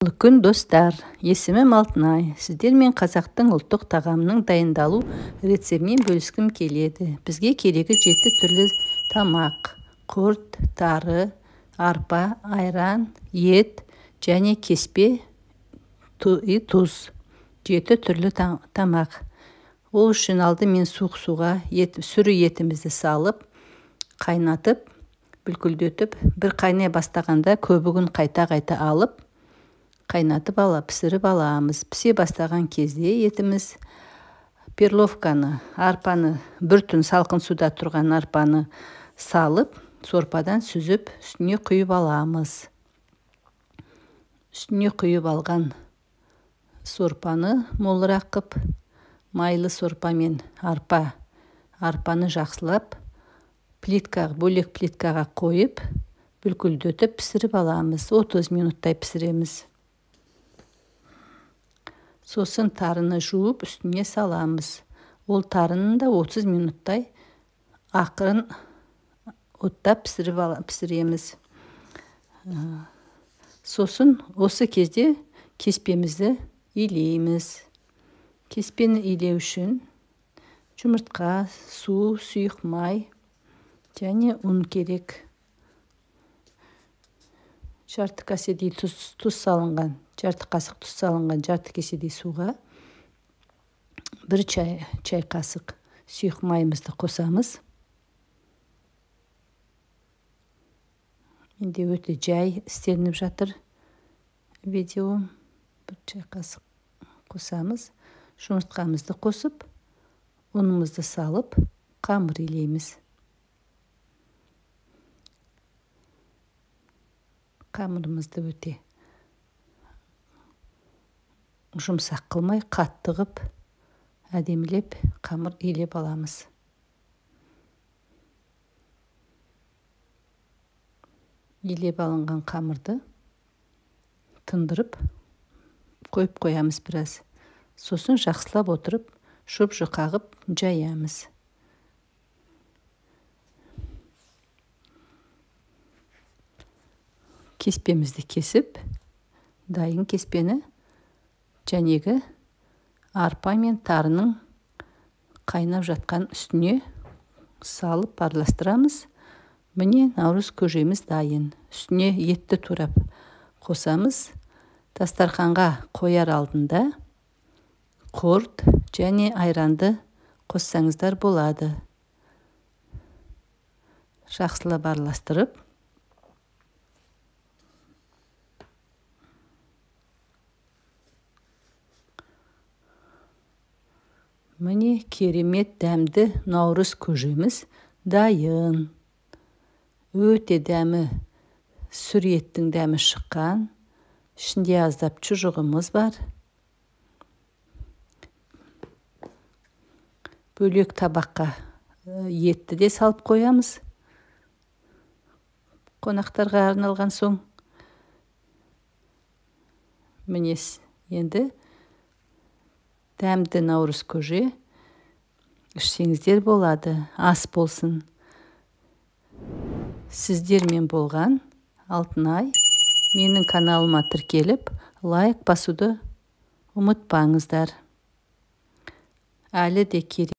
Күн достар, есімім Алтынай. Сіздермен қазақтың ұлттық тағамының дайындалу рецептімен бөліскім келеді. Бізге керегі 7 түрлі тамақ: құрт, тары, арпа, айран, ет және кеспе, тұз. 7 түрлі тамақ. Ол үшін алдымен суық суға сүрі етімізді салып, қайнатып, бүлкілдетіп, бір қайнай бастағанда көбігін қайта-қайта алып, қайнатып алып, пісіріп аламыз. Пісе бастаған кезде етіміз перловканы, арпаны, бір түн салқын суда тұрған арпаны салып, сорпадан сүзіп, үстіне құйып аламыз. Үстіне құйып алған сорпаны молырақ қып, майлы сорпамен арпаны жақсылап бөлек плиткаға қойып, бүлкілдетіп пісіріп аламыз. 30 минуттай пісіреміз. Сосын тарыны жуып үстіне саламыз. Ол тарыны да 30 минуттай ақырын отта пісіреміз. Сосын осы кезде кеспемізді илейміз. Кеспені илеу үшін жұмыртқа, су, сұйық май және ұн керек. Жарты кеседей тұз салынған, жарты қасық тұз салынған жарты кеседей суға бір чай қасық сұйық майымызды қосамыз. Менде өте жай істелініп жатыр видео. Бір чай қасық қосамыз. Жұмыртқамызды қосып, ұнымызды салып, қамыр илейміз. Қамырымызды өте жұмсақ қылмай, қатты қып, әдемілеп қамыр илеп аламыз. Илеп алынған қамырды тындырып қойып қоямыз біраз. Сосын жақсылап отырып, жұп-жұқа қып жаямыз. Кеспемізді кесіп, дайын кеспені жәнегі арпа мен тарының қайнап жатқан үстіне салып араластырамыз. Міне наурыз көжеміз дайын. Үстіне етті турап қосамыз. Дастарханға қояр алдында құрт және айранды қоссаңыздар болады. Жақсылап араластырып, міне керемет дәмді наурыз көжеміз дайын. Өте дәмі, сүр еттің дәмі шыққан. Ішінде аздап шұжығымыз бар. Бөлек табаққа етті де салып қоямыз. Қонақтарға арналған соң. Міне енді дәмді наурыз көже ішсеңіздер болады. Ас болсын. Сіздермен болған Алтынай. Менің каналыма тіркеліп, лайк басуды ұмытпаңыздар. Әлі де керек.